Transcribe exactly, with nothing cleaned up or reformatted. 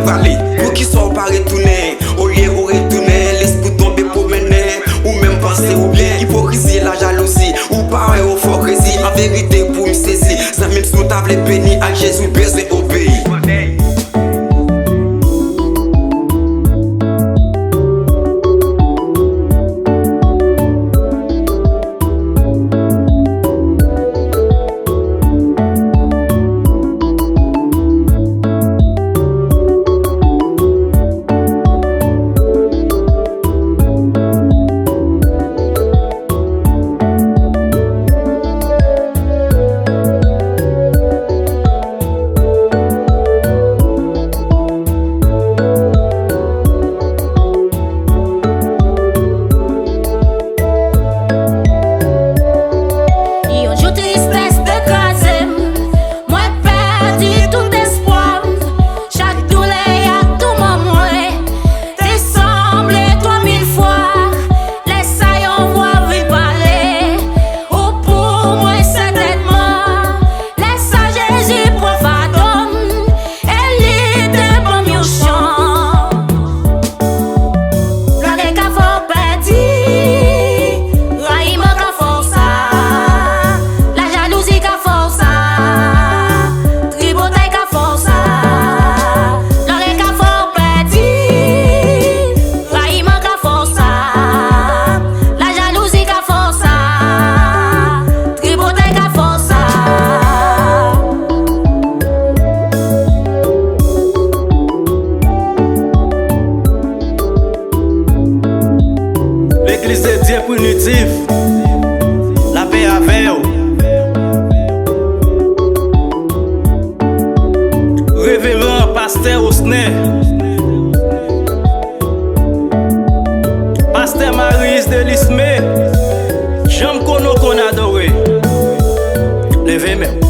Prale, poukisa w pa retounen? Olye ou retounen, lespri w tonbe pwomennen. Ou menm panse ou byen, ipokrizi, lajalouzi, ou pa wè ou fò krezi. An verite, pou m sezi. Zanmi m, si w ta vle beni ak Jezi, w bezwen obeyi. Yon jou tristès te kraze m, mwen pèdi tout espwa m. Chak doulè ak toumant mwen te sanble twa mil fwa. Lè sa yon vwa vin pale, ou pou mwen sètènman. Lè sa Jezi pran fado m, e li te ban m yon chan. Lògèy ka fè w pèdi, rayiman ka fè w sa, lajalouzi ka fè w sa, tripotay ka fè w sa. Lògèy ka fè w pèdi, rayiman ka fè w sa, lajalouzi ka fè w sa, tripotay ka fè w sa. Legliz de Dye Primitif, lapè avè w. Reveran Pastè Osner, Pastè Marius Delisme, jan m konn ou konn adore. Leve men w.